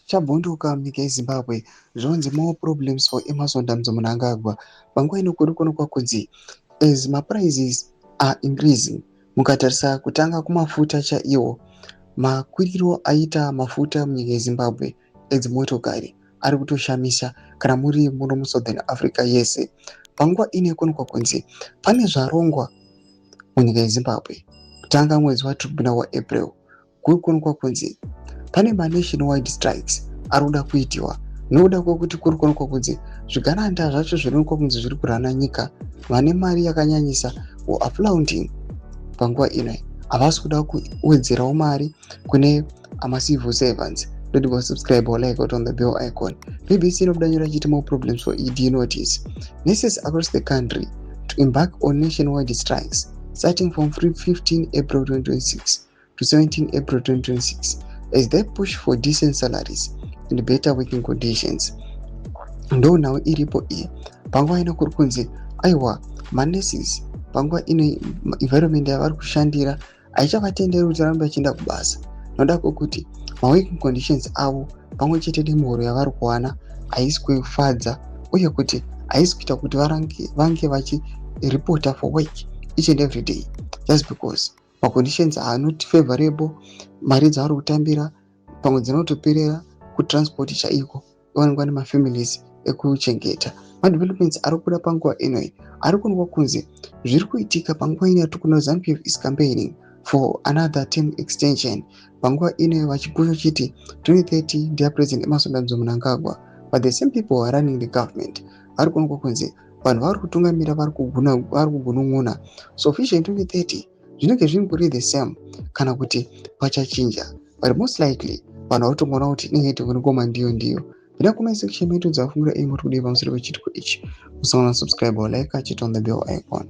Chabvondoka munyika yeZimbabwe. Zvonzi more problems for Emmerson Dambudzo Mnangagwa. Panguva ino kuri kuonekwa kunzi as maprices are increasing, mukatarisa kutanga kumafuta chaiwo, makwiriro aita mafuta munyika yeZimbabwe edzimotokari ari kutoshamisa kana muri muno muSouthern Africa yese. Panguva ino kuonekwa kunzi pane zvarongwa munyika yeZimbabwe kutanga mwedzi waTiri waApril. Kuri kuonekwa kunzi pane manationwide strikes ari kuda kuitiwa nokuda kwekuti kuri kuonekwa kunzi zvigananda zvacho zvinoonekwa kunzi zviri kurana nyika, vane mari yakanyanyisa flaunting panguva ino, havasi kuda kuwedzerawo mari kune amacivil servants. Don't go subscribe or like on the bell icon. BBC inobuda nyora ichiti more problems for ED notice. Nurses across the country to embark on nationwide strikes starting from 15 April 2026 to 17 April 2026 as they push for decent salaries and better working conditions. Ndo nhau iripo iyi. Panguva ino kuri kunzi aiwa, manurses panguva ino environment yavari kushandira haichavatenderi kuti varambe vachienda kubasa noda kwekuti maworking conditions avo pamwe chete nemihoro yavari kuwana haisi kufadza, uye kuti haisi kuita kuti vange vachiripota for work each and every day, just because maconditions are not favorable. Mari dzavari kutambira pamwe dzinotoperera kutransport chaiko, iwanikwa nemafamilies ekuchengeta. Madevelopments ari kubuda panguva inoi ari kuonekwa kunzi zviri kuitika panguva ino yatiri kuona ZANU PF is campaigning for another term extension. Panguva ino vachipusha chiti 2030 ndeyaPresident Emmerson Dambudzo Mnangagwa, but the same people are running the government. Vari kuonekwa kunzi vanhu vari kutungamira vari kugunun'una. So Vision 2030 zvinenge zvingori the same kana kuti pachachinja? But most likely vanhu vari kutongoona kuti inenge itori ngoma ndiyo ndiyo. Pinda comment section medu, dzafungira imi muri kudii pamusoro pechitiko ichi. Musaona subscribe or like, achit on the bell icon.